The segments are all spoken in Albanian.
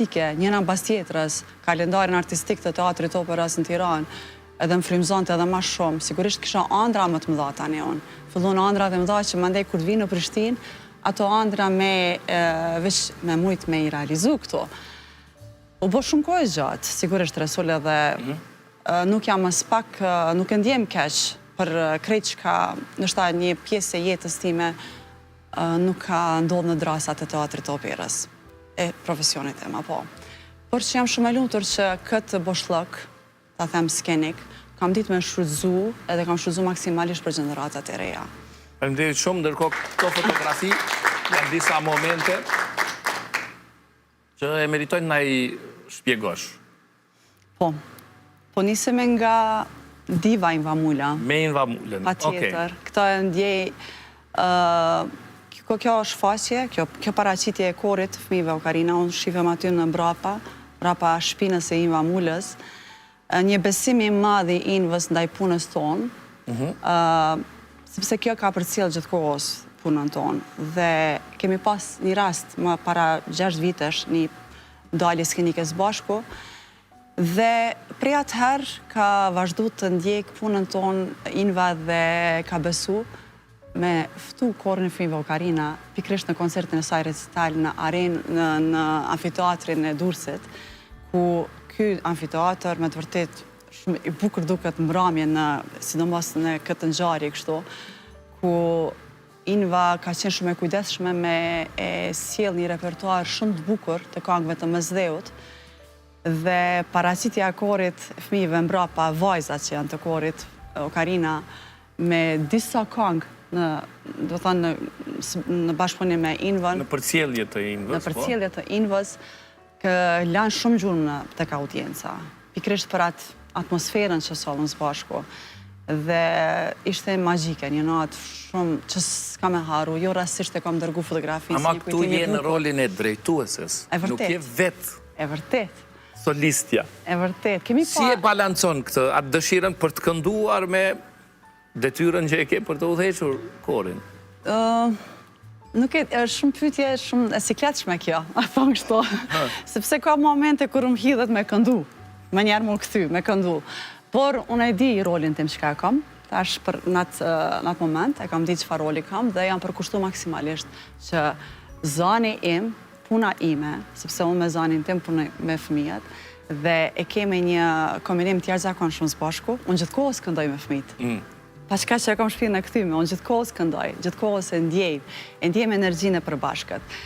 artistike, njëna mbas tjetrës, kalendarin artistik të Teatrit të Operës në Tiranë, edhe më frymëzonte edhe ma shumë. Sigurisht kisha andra më të mëdha tani unë. Fillun andrat e mëdha që mandej kur të vi në Prishtinë, ato andra me veç me mujt me i realizu këto. U bo shumë kohë e gjatë, sigurisht Resul edhe nuk jam aspak, nuk e ndjem keq për krejt çka ndoshta një pjesë e jetës time nuk ka ndodhë në drasat e Teatrit të Operës, e profesionit tim, apo. Por që jam shumë e lumtur që këtë boshllëk, ta them skenik, kam ditë me shfrytëzu edhe kam shfrytëzu maksimalisht për gjeneratat e reja. Faleminderit shumë, ndërkohë këto fotografi janë disa momente që e meritojnë na i shpjegosh. Po. Po nisemi nga diva Inva Mula. Me Inva Mulën, okej. Patjetër. Këtë e ndjej Kjo kjo shfaqje, kjo kjo paraqitje e korit të fëmijëve Okarina, unë shifem aty në mbrapa, mbrapa shpinës së Inva Mulës. Një besim i madh i Invës ndaj punës tonë, sepse kjo ka përcjellë gjithë kohës punën tonë dhe kemi pas një rast më para 6 vitesh, një dalje skenike së bashku, dhe prej atëherë ka vazhdu të ndjek punën tonë Inva dhe ka besu me ftu korin e fëmijëve Okarina pikërisht në koncertin e saj recital në arenë në në amfiteatrin e Durrësit, ku ky amfiteatër me të vërtetë shumë i bukur duket mbrëmje në sidomos në këtë ngjarje kështu, ku Inva ka qenë shumë e kujdesshme me e sjell një repertuar shumë të bukur të kangëve të Mesdheut dhe paraqitja e korit fëmijëve mbrapa vajzat që janë të korit Okarina me disa kangë në, do të thënë në, në bashkëpunim me Invën. Në përcjellje të Invës, po. Në përcjellje të Invës, kë lanë shumë gjurmë në tek audienca. Pikërisht për atë atmosferën që sollën së bashku. Dhe ishte magjike, një natë shumë që s'ka me harru, jo rastësisht e kam dërgu fotografinë si një kujtim i bukur. Ama këtu je në rolin e drejtueses, nuk je vetë. E vërtetë. Solistja. E vërtetë. Kemi pa... Si e balancon këtë, atë dëshirën për të kënduar me detyrën që e ke për të udhëhequr korin? Nuk e, është shumë pyetje shumë e sikletshme kjo, a thonë kështu. Sepse ka momente kur më hidhet me këndu, menjëherë m'u kthy, me këndu. Por unë e di rolin tim çka e kam, tash për në atë në atë moment e kam ditë çfarë roli kam dhe jam përkushtu maksimalisht që zani im puna ime, sepse unë me zanin tim punoj me fëmijët dhe e kemi një kombinim të jashtëzakonshëm së bashku. Unë gjithë kohës këndoj me fëmijët. Mm. Paçka që e kam shpinën e kthyme, unë gjithë kohës këndoj, gjithë kohës e ndjej, e ndjejmë energjinë e përbashkët.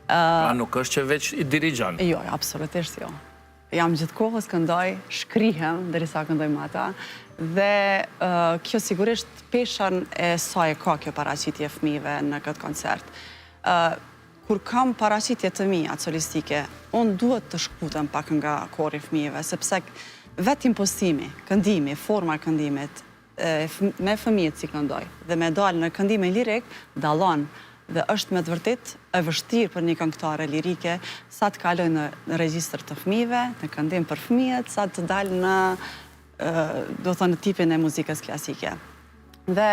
Pra nuk është që veç i dirigjon? Jo, absolutisht jo. Jam gjithë kohës këndoj, shkrihem derisa këndoj me ata dhe kjo sigurisht peshën e saj e ka kjo paraqitje e fëmijëve në këtë koncert. Kur kam paraqitje të mia solistike, unë duhet të shkëputem pak nga kori i fëmijëve, sepse vetë impostimi, këndimi, forma e këndimit, me fëmijët si këndoj dhe me dalë në këndimin lirik, dallon dhe është me të vërtetë e vështirë për një këngëtare lirike sa të kalojë në regjistër të fëmijëve, në këndim për fëmijët, sa të dalë në, do të thonë në tipin e muzikës klasike. Dhe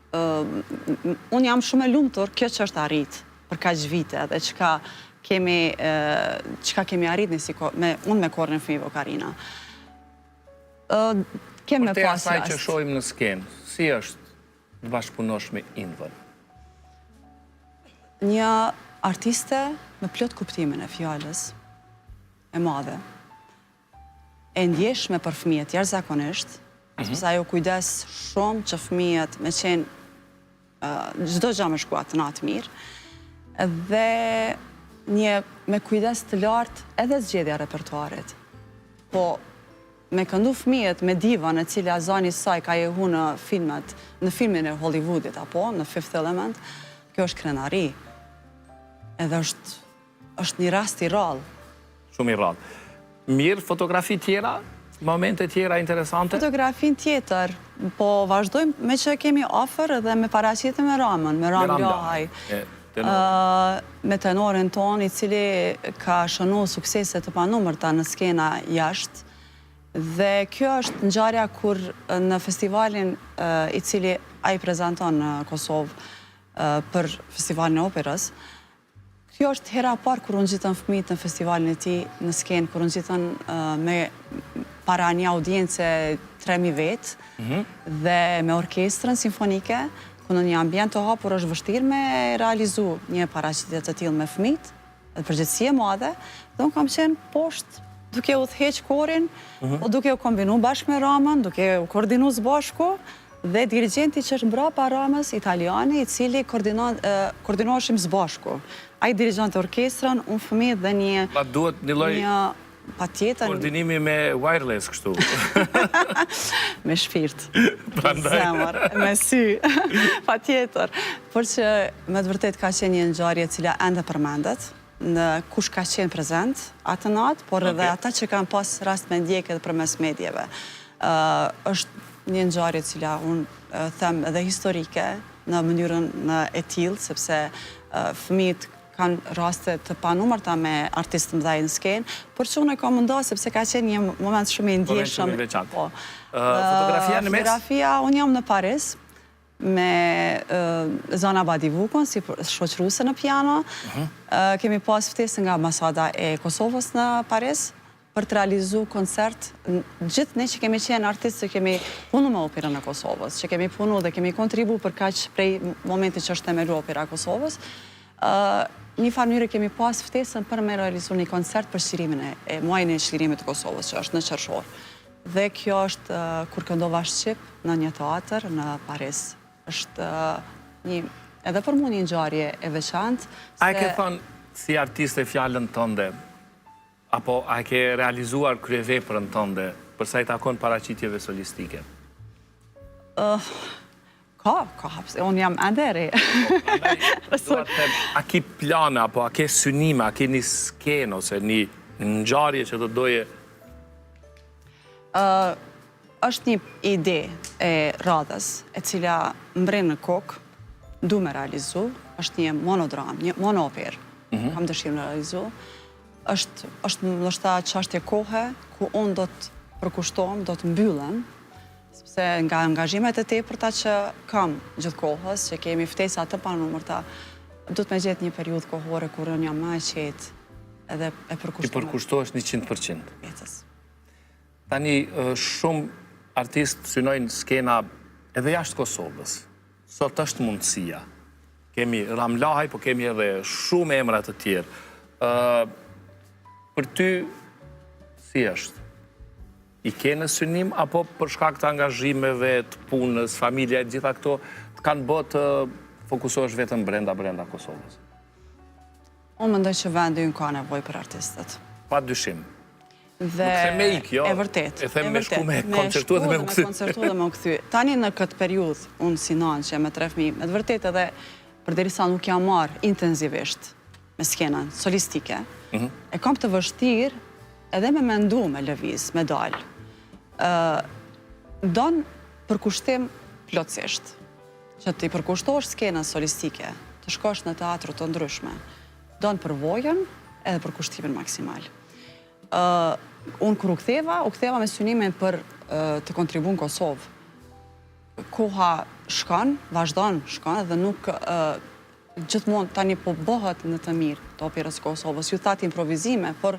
Unë jam shumë e lumtur kjo që është arrit për kaq vite dhe çka kemi çka kemi arrit ne si me unë me korin e fëmijëve Okarina. Ë kemi pas asaj që shohim në skenë, si është të bashkëpunosh me Invën? Një artiste me plot kuptimin e fjalës e madhe. e ndjeshme për fëmijët jashtëzakonisht, mhm. sepse ajo kujdes shumë që fëmijët me qenë çdo gjë me shku atë natë mirë. Dhe një me kujdes të lartë edhe zgjedhja e repertuarit. Po me këndu fëmijët me divën e cila zani i saj ka jehu në filmat, në filmin e Hollywoodit apo në Fifth Element, kjo është krenari. Edhe është Është një rast i rrallë. Shumë i rrallë. Mirë, fotografi tjera? Momente tjera interesante? Fotografinë tjetër, po vazhdojmë me që kemi afër edhe me paraqitje me Ramën, me Ramë Lahaj. Me tenorin tonë, i cili ka shënu suksese të panumërta në skena jashtë. Dhe kjo është ngjarja kur në festivalin i cili ai prezanton në Kosovë për festivalin e operës, Kjo është hera e parë kur u ngjitën fëmijët në festivalin e tij në skenë, kur u ngjitën me para një audience 3000 vetë mhm. dhe me orkestrën simfonike, ku në një ambient të hapur është vështirë me realizu një paraqitje të tillë me fëmijët, dhe përgjegjësi e madhe, dhe unë kam qenë poshtë duke udhëheq korin, mhm. po duke u kombinu bashkë me Ramën, duke u koordinu së bashku, dhe dirigjenti që është mbrapa Ramës, italiani, i cili koordinoheshim së bashku. Ai dirigjonte orkestrën, unë fëmijët dhe një... Ma duhet një lloj patjetër... Koordinimi me wireless kështu. me shpirt. Me zemër, me sy. Patjetër. Por që me të vërtetë ka qenë një ngjarje e cila ende përmendet, në kush ka qenë prezent atë natë, por edhe ata që kanë pas rast me ndjekë edhe përmes medieve. Është një ngjarje e cila unë them edhe historike në mënyrën e tillë, sepse fëmijët kanë raste të panumërta me artistë të mëdhenj në skenë, por që unë e kam nda sepse ka qenë një moment shumë i ndjeshëm. Moment shumë i veçantë. Po. Fotografia në mes? Fotografia, unë jam në Paris, me Zana Badivukon si shoqëruese në piano. Mhm. Kemi pas ftesë nga ambasada e Kosovës në Paris për të realizu koncert. Gjithë ne që kemi qenë artistë që kemi punu me operën e Kosovës, që kemi punu dhe kemi kontribu për kaq prej momentit që është themelu opera e Kosovës, një farë mënyre kemi pas ftesën për me realizu një koncert për çlirimin e muajin e çlirimit të Kosovës, që është në qershor. Dhe kjo është kur këndova shqip në një teatër në Paris. Është një edhe për mua një ngjarje e veçantë. A e ke thënë si artiste fjalën tënde apo a e ke realizuar kryeveprën tënde për sa i takon paraqitjeve solistike? Ka, ka hapësirë, unë jam ende e re. Po, prandaj, dua të them, a ki plane apo a ke synime, a ke një skenë ose një ngjarje që do doje? Është një ide e radhës, e cila m'rrin në kokë, du me realizu, është një monodramë, një monooperë, mhm. kam dëshirë me realizu, është, është ndoshta çështje kohe, ku unë do të përkushtohem, do të mbyllem, Sepse nga angazhimet e tepërta që kam gjithë kohës, që kemi ftesa të panumërta, duhet me gjetë një periudhë kohore kur unë jam më e qetë edhe e përkushtohem. I përkushtohesh 100%. Jetës. Tani, shumë artistë synojnë skena edhe jashtë Kosovës. Sot është mundësia. Kemi Ramë Lahaj, po kemi edhe shumë emra të tjerë. Për ty, si është? I ke në synim apo për shkak të angazhimeve, të punës, familja e gjitha këto të kanë bë të fokusohesh vetëm brenda brenda Kosovës? Unë mendoj që vendi ynë ka nevojë për artistët. Pa dyshim. Dhe Nuk them me ik, jo. E vërtetë. E them me shku me koncertu dhe me u kthy. Me koncertu dhe me u kthy. Tani në këtë periudhë, unë si nanë që jam me tre fëmijë, me të vërtetë edhe përderisa nuk jam marrë intensivisht me skenën solistike, mhm. e kam të vështirë Edhe me mendu me lëviz, me dalë. Don përkushtim plotësisht. Që t'i përkushtohesh skenës solistike, të shkosh në teatro të ndryshme. Don përvojën edhe përkushtimin maksimal. Unë kur u ktheva, u ktheva me synimin për të kontribu në Kosovë. Koha shkon, vazhdon, shkon dhe nuk gjithmonë tani po bëhet në të mirë të operës së Kosovës. Ju thatë improvizime, por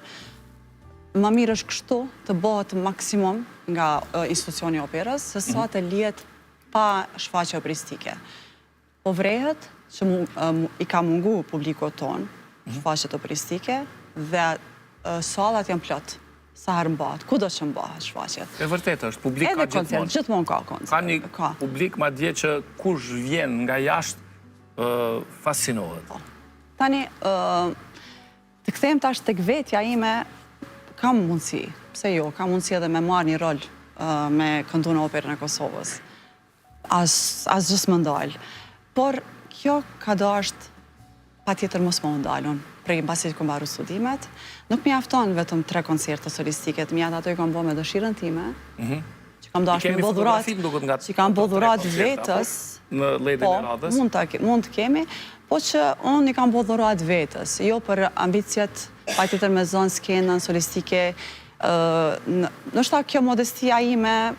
më mirë është kështu të bëhet maksimum nga institucioni i operës, se sa mhm. të lihet pa shfaqje operistike. Po vrehet që i ka mungu publikut tonë mhm. shfaqjet operistike dhe sallat janë plot sa herë mbahet, kudo që mbahet shfaqjet. E vërtetë është, publik ka gjithmonë. Gjithmonë ka koncert. Ka një publik madje që kush vjen nga jashtë fascinohet. Po. Tani, të kthehem tash tek vetja ime, kam mundësi, pse jo, kam mundësi edhe me marrë një rol me këndu në operën e Kosovës. As, asgjë s'më ndal. Por, kjo ka dasht patjetër mos me u ndal unë, prej mbasi kom mbaru studimet. Nuk mjafton vetëm tre koncerte solistike të miat, ato i kam bo me dëshirën time, mhm. që kam dashur me bo dhuratë, që kam bo dhuratë vetës, në ledin e po, radhës. Mund ta mund të kemi, po që unë i kam bo dhuratë vetës, jo për ambiciet, patjetër me zonë skenën solistike, ë ndoshta kjo modestia ime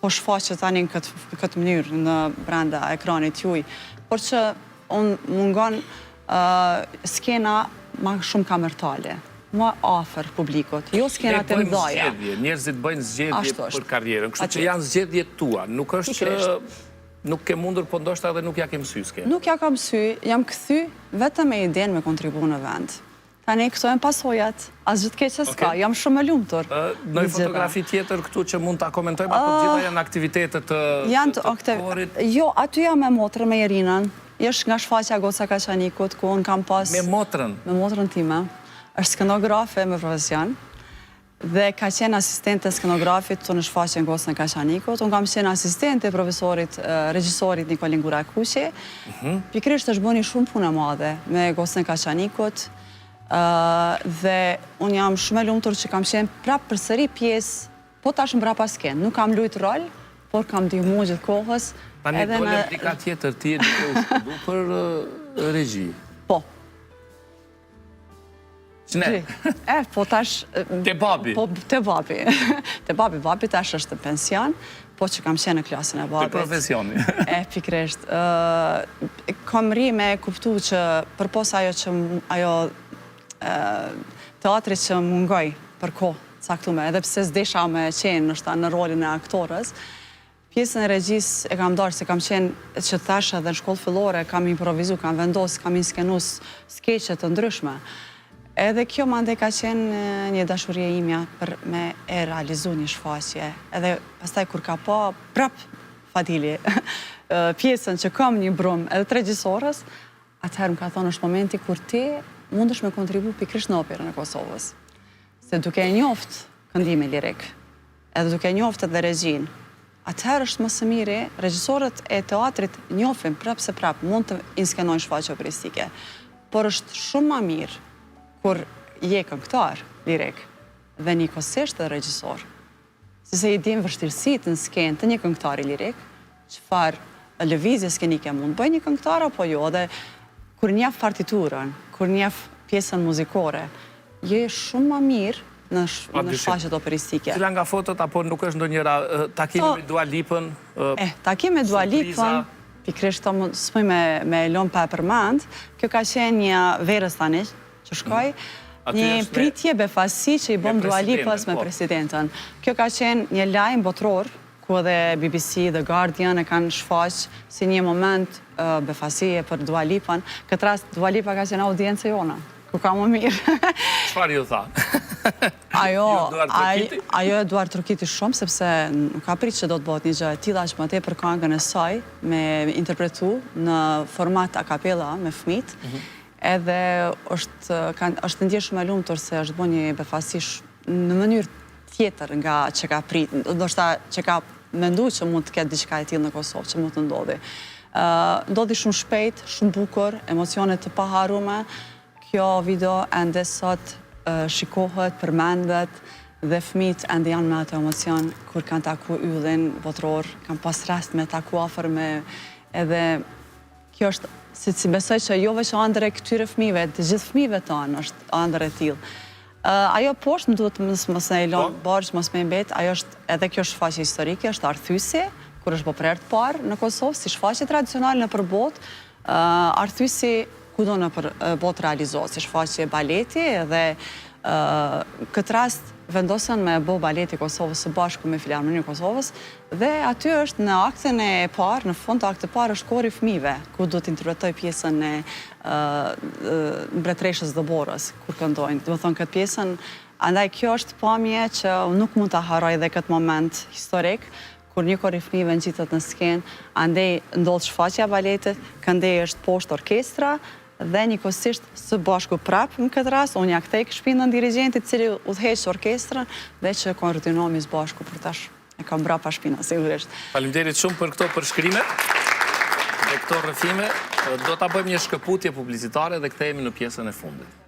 po shfaqet tani në këtë këtë mënyrë në brenda ekranit juj, por që unë mungon. skena ma shumë kamertale, ma afër publikut, jo skena të mdhaja. Ne bëjmë zgjedhje, njerëzit bëjnë zgjedhje për karrierën, kështu që janë zgjedhjet tua, nuk është që nuk ke mundur, po ndoshta edhe nuk ia ke mësy skenën. Nuk ia kam mësy, jam kthy vetëm me idenë me kontribu në vend. Tani këto janë pasojat, asgjë të keqe s'ka, jam shumë e lumtur. Ndonjë fotografi tjetër këtu që mund ta komentojmë, apo të gjitha janë aktivitete të korit? Jo, aty jam me motrën, me Jerinën, është nga shfaqja Goca e Kaçanikut, ku unë kam pas... Me motrën? Me motrën time, është skenografe me profesion, dhe ka qenë asistente e skenografit këtu në shfaqjen Gocën e Kaçanikut. Unë kam qenë asistente e profesorit, regjisorit Nikolin Gurakuqi. Mhm. Pikërisht është bo një shumë punë e madhe me Gocën e Kaçanikut dhe unë jam shumë e lumtur që kam qenë prapë përsëri pjesë, po tash mbrapa skenë. Nuk kam lujt rol, por kam ndihmu gjithë kohës. Tani dolëm dika tjetër, ti je duke u shkollu për regji. Po. Qne? E, po tash... Te babi? Po, te babi. Te babi, babi tash është në pension, po që kam qenë në klasën e babit. Te profesioni. E, pikërisht. Kam mrri me kuptu që përpos ajo që ajo teatri që mungoi për kohë caktume, edhe pse s'desha me qenë ndoshta në rolin e aktorës, Pjesën e regjisë e kam dashtë se kam qenë që tash edhe në shkollë fillore kam improvizu, kam vendos, kam inskenu skeçe të ndryshme. Edhe kjo mandej ka qenë një dashuri e imja për me e realizu një shfaqje. Edhe pastaj kur ka pa prap Fadili pjesën që kam një brumë edhe të regjisorës, atëherë më ka thonë është momenti kur ti mundesh me kontribu pikërisht në operën e Kosovës. Se duke e njoft këndimin lirik, edhe duke njoft edhe regjinë, atëherë është më së miri, regjisorët e teatrit njofin prapë se prapë, mund të inskenojnë shfaqje operistike, por është shumë ma mirë kur je këngëtar lirik dhe njëkohësisht edhe regjisor. Sepse i din vështirësitë në skenë të një këngëtari lirik, çfarë lëvizje skenike mund të bëjë një këngëtar apo jo dhe kur njeh partiturën, kur njeh pjesën muzikore, je shumë ma mirë në shfaqjet operistike. Cila nga fotot apo nuk është ndonjëra takimi me Dua Lipën? Eh, takimi me Dua Lipën, pikërisht këto s'muj me me e lënë pa e përmend, kjo ka qenë një verës tani që shkoi, një pritje befasi që i bëmë Dua Lipës me po. presidenten. Kjo ka qenë një lajm botëror ku edhe BBC, The Guardian e kanë shfaq si një moment befasie për Dua Lipën. Këtë rast Dua Lipa ka qenë audiencë e jona. Ku ka më mirë. Çfarë ju tha? Ajo, ajo e duartrokiti shumë, sepse nuk ka prit që do të bëhet një gjë e tillë, aq më tepër këngën e saj me interpretu në format a cappella me fëmijët. Mhm. Edhe është është ndjerë shumë e lumtur se është bërë një befasi në mënyrë tjetër nga që ka prit, ndoshta që ka mendu që mund të ketë diçka e tillë në Kosovë, që mund të ndodhi. Ndodhi shumë shpejt, shumë bukur, emocione të paharrume. Kjo video ende sot shikohet, përmendet dhe fëmijët ende janë me atë emocion kur kanë taku yllin botëror, kanë pas rast me taku afër me edhe kjo është si si besoj që jo veç andërr e këtyre fëmijëve, të gjithë fëmijëve tanë është andërr e tillë. Ajo poshtë më duhet mos mos e lon po. borxh, mos me mbet, ajo është edhe kjo shfaqje historike, është Arthysi, kur është bo për herë të parë në Kosovë si shfaqje tradicionale nëpër botë, Arthysi kudo nëpër botë realizohet si shfaqje baleti dhe këtë rast vendosën me bo baleti i Kosovës së bashku me Filharmoninë e Kosovës dhe aty është në aktin e parë, në fund të aktit të parë është kori i fëmijëve, ku do të interpretojë pjesën e Mbretëreshës Dëborës, kur këndojnë. Domethënë këtë pjesën, andaj kjo është pamje që nuk mund ta harroj dhe këtë moment historik, kur një kor i fëmijëve ngjitet në skenë, andej ndodh shfaqja e baletit, këndej është poshtë orkestra dhe njëkohësisht së bashku prapë në këtë rast unë ia kthej shpinën dirigjentit i cili udhëheq orkestrën dhe që koordinohemi së bashku për tash e kam mbrapa shpina sigurisht. Faleminderit shumë për këto përshkrime dhe këto rrëfime. Do ta bëjmë një shkëputje publicitare dhe kthehemi në pjesën e fundit.